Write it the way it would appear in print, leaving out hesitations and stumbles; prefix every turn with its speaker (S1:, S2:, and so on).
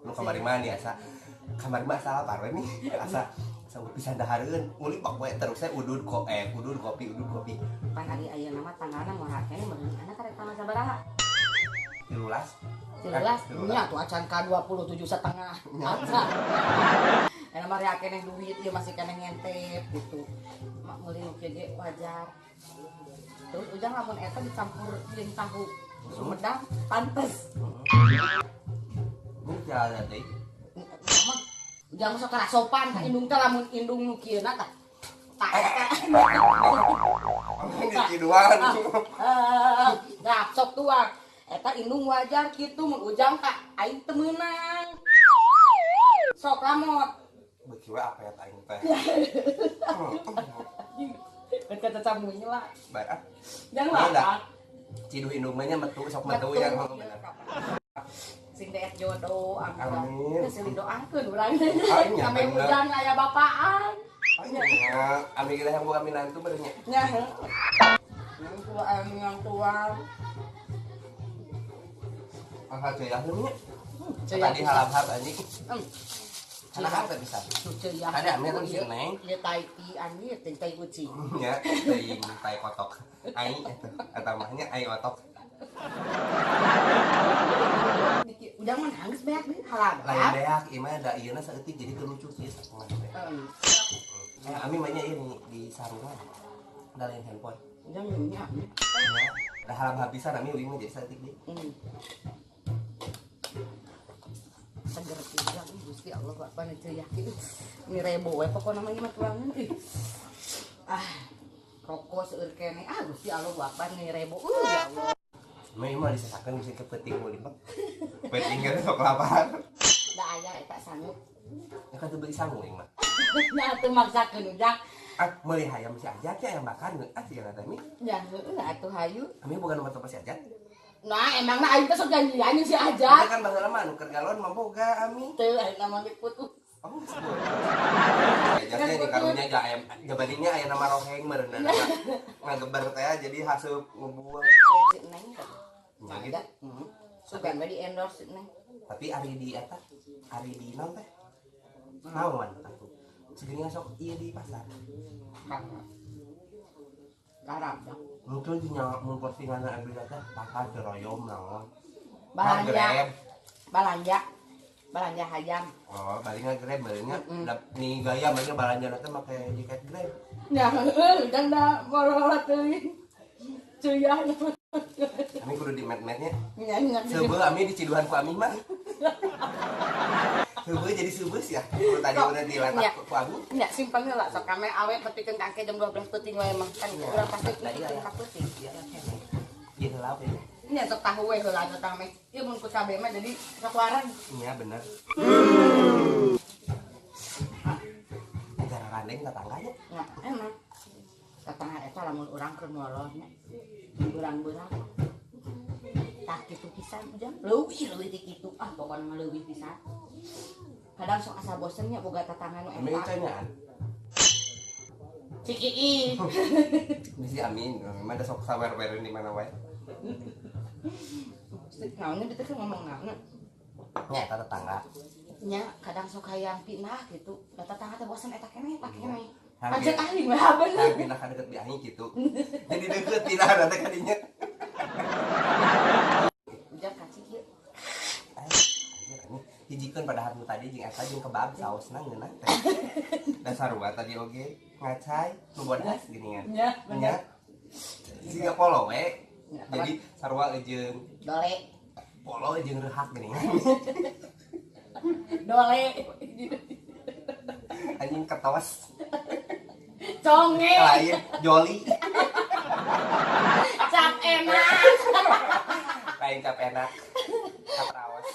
S1: Nu kamari mah nih asa kamari mah asa lapar we nih, asa asa pisan dahareun ngulik pak we terus saya udud kok udud kopi udud kopi.
S2: Pan ari ayeuna mah tanggalna moal keneh meureun anak karek tanggal sabaraha?
S1: 13.
S2: 13. Nya tuh acan ka 27 setengah. Acan. Eta mah rea keneh duit ieu masih keneh ngentep gitu. Mak meuli nu kieu ge wajar. Terus ujang lamun eta dicampur jeung tahu Sumedang pantes.
S1: Mun jalan teh.
S2: Mah ujang sok tara sopan ka indung teh lamun indung nu kieu na tah. Tah eta.
S1: Kiduan.
S2: Nah, sok tuang. Eta indung wajar kitu mun ujang ka aing teu meunang. Sok lamot.
S1: Beuki we apa ya aing teh.
S2: Kan kata camunya lah.
S1: Bae ah.
S2: Jangan lah.
S1: Ciduh indung mah nya metu sok metu ya ngomong bener.
S2: Sing deet jodoh,
S1: amin.
S2: Sing doakeun urang teh. Sampai ujang aya bapaan.
S1: Nya, ami kita yang buka minantu baru nya.
S2: Nya. Yang tua yang tua.
S1: Angkat ceuyah nya. Tadi halab-hab anjing. Karena apa bisa?
S2: Ceuyah.
S1: Ada ame kan si Neng.
S2: Ieu tai ti anjir teh tai kucing.
S1: Nya, tai tai kotok. Ai eta mah nya ai otok.
S2: Ujang mah nangis beak deui halab.
S1: Lain beak ieu mah da ieuna saeutik jadi teu lucu sih satengah teh. Ami mah nya ieu di sarungan. Da lain handphone.
S2: Ujang nya.
S1: Nya, da halab habisan ami uing mah jadi saeutik deui.
S2: Seger pisan Gusti Allah Bapak nu teu yakin. Ini rebo we pokona mah ieu mah tuangan ih. Ah, rokok seueur keneh. Ah Gusti Allah Bapak ni rebo. Ya Allah.
S1: Mah ieu mah disesakeun bisa ke peuting meuli mah. Peuting kan sok lapar.
S2: Da aya eta sangu.
S1: Ya kan teu beli sangu ieu mah.
S2: Nah teu maksakeun ujang.
S1: Ah, meuli hayam si Ajat ya yang bakar ah si teh mi.
S2: Ya heueuh atuh hayu.
S1: Ami boga nomor telepon si Ajat.
S2: Nah, emangna aing teh sok janjian jeung si Ajat.
S1: Itu kan baheula mah nu keur galon mah boga ami.
S2: Teu aing mah diputus.
S1: Oh, sebut. Ajatnya di karunya ja ayam jabadinya aya nama roheng meureunna ngageber teh jadi haseup ngebuang.
S2: Si Neng.
S1: Nya gitu.
S2: Heeh. Sugan we di endorse si Neng.
S1: Tapi ari di eta, ari di naon teh? Naon atuh? Segini sok ieu di pasar.
S2: Garap dah.
S1: Mungkin nya mun postingan abdi teh pasar Ciroyom naon.
S2: Balanja. Balanja. Balanja hayam.
S1: Oh, balik ngagrab baliknya. Nih gaya mah balanja teh make jaket Grab.
S2: Nya heueuh, dan da morola teuing. Ceuyah.
S1: Ami kudu di met-metnya.
S2: Nya nya.
S1: Seubeuh ami diciduhan ku ami mah. Seubeuh jadi seubeuh ya. Kudu tadi udah diletak ku ami.
S2: Nya simpen heula sok kame awe petikeun ka angke jam 12 peuting wae mah. Kan urang pasti petikeun ka peuting.
S1: Iya keneh. Ieu heula we.
S2: Nya sok tahu we heula anu tah meh. Ieu mun ku cabe mah jadi sok warang.
S1: Nya bener. Negara randeng tetangganya.
S2: Nya emang. Tetangga eta lamun urang keur molor nya. Berang-berang. Tah kitu pisan ujang. Leuwih leuwih ti kitu. Ah pokona mah leuwih pisan. Kadang sok asa bosen nya boga tetangga nu
S1: Ami
S2: eta.
S1: canyaan.
S2: Cikii.
S1: Bisi amin, memang ada sok sawer-wereun di mana wae.
S2: Naonnya dieu teh ngomong naon?
S1: Nya eta tetangga.
S2: Nya kadang sok hayang pindah gitu. Da tetangga teh bosen eta keneh eta keneh.
S1: Hayang
S2: Pancet aing mah bener.
S1: Hayang pindah ka deket bi aing gitu. Jadi deket pindah teh ka dinya.
S2: Ujang kacik ieu.
S1: Anjir ini hijikeun padahal nu tadi jeung eta jeung kebab saosna ngeunah teh. Da sarua tadi oge ngacai nu bodas geuningan.
S2: Nya,
S1: Nya. Siga polo we.
S2: Nya,
S1: Jadi sarua jeung
S2: dole.
S1: Polo jeung rehak geuningan.
S2: Dole.
S1: Anjing ketos.
S2: Conge.
S1: Lain joli.
S2: Cap enak.
S1: Lain cap enak. Cap raos.